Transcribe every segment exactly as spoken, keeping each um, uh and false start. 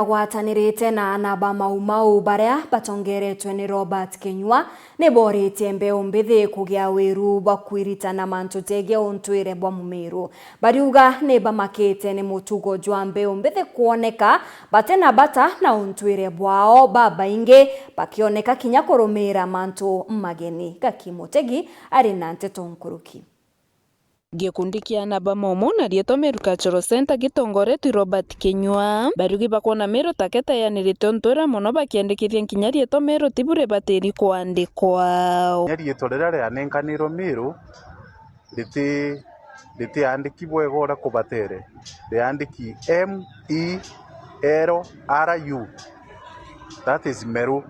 Bagwatanirite na ana ba Mau Mau baria batongeretwe ni Robert Kinyua, ni boritie mbeu mbithi kugia wiru bwa kwiritana mantu jegie untwire bwa Mumiru. Bariuga ni bamakite ni mutugo jwa mbeu mbithi kwoneka bati na bata na untwire bwao, babaingi bakioneka kinya kurumira mantu mageni. Gaki Mutegi ari na nteto nkuruki. Gikundi kia ana ba Mau Mau na rietwa Meru Cultural Centre gitongoretwe Robert Kinyua, bariugi bakwona Meru ta keta yanirite untwire mono, bakiandikithia nkinya rietwa Meru tibu ribatiri kwandikwa. Kinya rietwa riria rianenkanirwe Meru riti-, ritiandiki bwega uria kubatere, riandiki M E L R U, that is Meru,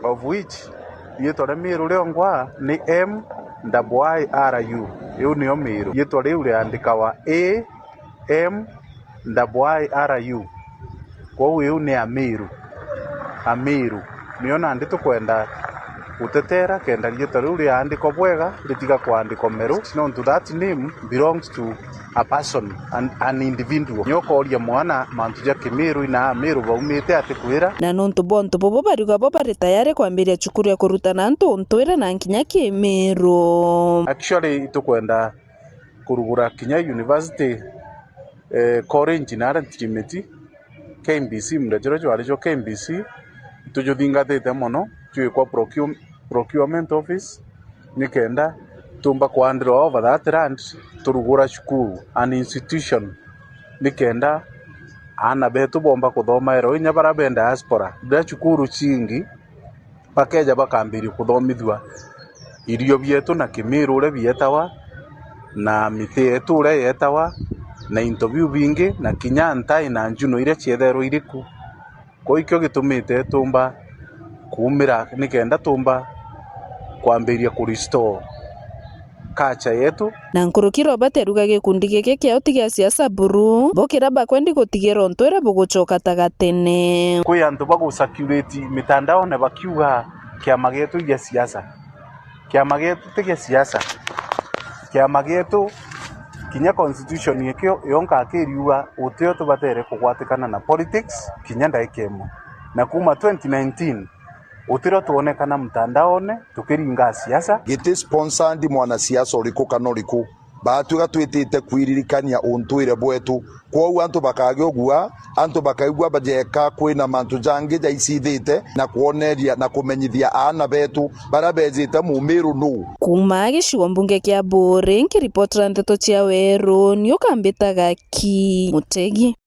of which riitwa ria Miru riongwa ni M double I R U. Riu nio Miru. Riitwa riu riandikawa A M double I R U. Kwou iu ni Amiru. Amiru. Nio nandi tukwenda gutetera kenda riitwa riu riaandikwa bwega, ritiga kwandikwa Meru, nontu that name belongs to a person, an, an individual. Nio ukoria mwana mantu ja Kimiru, ina Amiru baumite atikwira. Na nontu bwa untu bubu, bariuga bo bari tayari kwambiria cukuru ya kurutana antu untwire na nkinya Kimiru. Actually, itukwenda kurugura kinya university, eh, college na aria Ntirimiti, K M B C, muunda juria jwari jwa K M B C, itujuthingatite mono, jwikwa procure-, procurement office, nikenda tumba kwandira over that land, turugura cukuru, an institution, nikenda aana betu bomba kuthomaira, inya baria be diaspora, biria cukuru cingi, bakeja bakambiria kuthomithua irio bietu na Kimiru uria bietawa, na miti yetu uria yetawa, na into biu bingi, na kinya ntai na njuno iria ciethairwe iri ku. Kwou ikio gitumite tumba kuumira nikenda tumba kwambiria ku restore culture yetu. Na nkuruki Robert aruga gikundi giki kiao ti gia siasa buru, bo kiria bakwendi gutigira untwire bugucoka ta gatene. Kwi antu bagu circulate mitandaone bakiuga kiama gietu gia siasa. Kiama gietu ti gia siasa. Kiama gietu, kinya constitution ikio yonka kiriuga utio tubatere kugwatikana na politics kinya ndaika imwe. Na kuma twenty nineteen, utirio twonekana mtandaone tukiringa siasa. Giti sponsored mwanasiasa uriku kana uriku. Batwiga twitite kwiririkania untwire bwetu. Kwou antu bakagigua, antu bakaigua bajeka kwina mantu jangi jaicithite na kwoneria na kumenyithia aana betu baria bejite Mumiru nuu. Kuuma gicigo mbunge kia Buuri, nkiripotera nteto cia Weru, ni ukambitaga Ki Mutegi.